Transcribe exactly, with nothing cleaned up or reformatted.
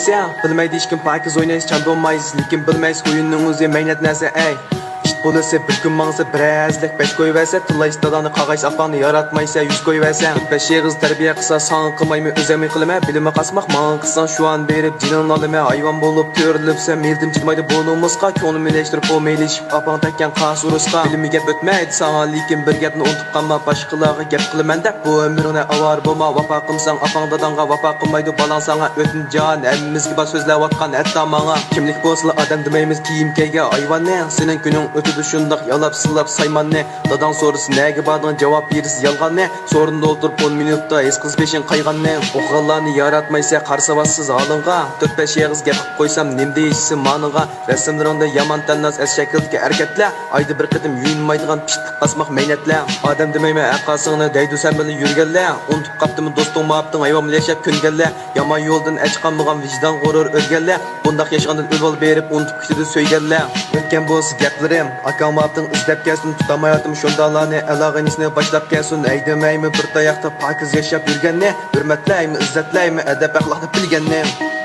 بىلمەيدۇ ھېچكىم پاكىز ئوينايسىز، چان بولمايسىز، لېكىن بىلمەيسىز ئويۇننىڭ ئۆزى مەينەت نەرسە، ئەي. ئىت بولىسى بىر كۈن ماڭسا بىر ھەزىلەك بەش قويۇۋەرسە، تىللايسىز داداڭنى قاغايسىز ئاپاڭنى ياراتمايسە يۈز قويۇۋەرسە. بەش ئېغىز تەربىيە قىلسا ساڭا قىلمايمۇ ئۆزەمنى قىلىمەن، بىلىمە قاسماق ماڭا قىلساڭ شۇ ئان بېرىپ جېنىڭنى ئالىمەن، ھايۋان بولۇپ تۆرىلىپسەن مىللىتىم چىدىمايدۇ بۇ نومۇسقا، كۆڭلۈمنى ئېلىشتۇرۇپ بولمايلى ئاپاڭ تەككەن قاسى ئۇرۇسقا. بىلىمە گەپ ئۆتمەيدۇ ساڭا، لېكىن بىر گەپنى ئۇنتۇپ قالما، باشقىلارغا گەپ قىلىمەن دەپ بۇ ئۆمرۈڭنى ئاۋارە بولما، ۋاپا قىلمىساڭ ئاپاڭ داداڭغا، ۋاپا قىلمايدۇ بالاڭ ساڭا، ئۆتۈنجان ھەممىمىزگە بار سۆزلەۋاتقان ھەتتا ماڭا. كىملىك بولسىلا ئادەم دېمەيمىز كىيىم كىيگەن ھايۋاننى، سېنىڭ كۈنۈڭ ئۆتىدۇ شۇنداق يالاپ سىلاپ سايماننى، داداڭ سورىسا نەگە باردىڭ جاۋاب بېرىسىز يالغاننى، سورۇندا ئولتۇرۇپ ئون مىنۇتتا ھېس قىلسا بېشىڭ قايغاننى، ئوقۇغانلارنى ياراتمايسەن قارىسا ۋاسسىز ھالىڭغا، تۆت بەش ئېغىز گەپ قىلىپ قويسام نېمە دېيىسىز مانىڭغا، رەسىملىرىڭدە يامان تەنناس ئەس شەكىلدىكى ئەركەكلەر، ئايدا بىر قېتىم يۇيۇنمايدىغان پىشتىق باسماق مەينەتلەر، ئادەم دېمەيمەن ھەققاسىڭنى دەيدۇ سەن بىلەن يۈرگەنلەر، ئۇنتۇپ قاپتىمۇ دوستۇڭ ماپتىڭ ھايۋان بىلەن ياشاپ كۆنگەنلەر، يامان يولدىن ئەچ قالمىغان ۋىجدان غۇرۇر ئۆلگەنلەر، بۇنداق ياشىغاندىن ئۆلۈۋال بېرىپ ئۇنتۇپ كېتىدۇ سۆيگەنلەر. ئۆتكەن بولسا گەپلىرىم ئاكاڭ ماپتىڭ ئىزدەپ كەلسۇن، تۇتالمايۋاتىمەن شۇنداقلارنى ئەلا غىنىسىنى باشلاپ كەلسۇن، ھەيدىمەيمۇ بىر تاياقتا پاكىز ياشاپ يۈرگەننى، ھۆرمەتلەيمۇ ئىززەتلەيمۇ ئەدەپ ئەخلاقنى بىلگەننى.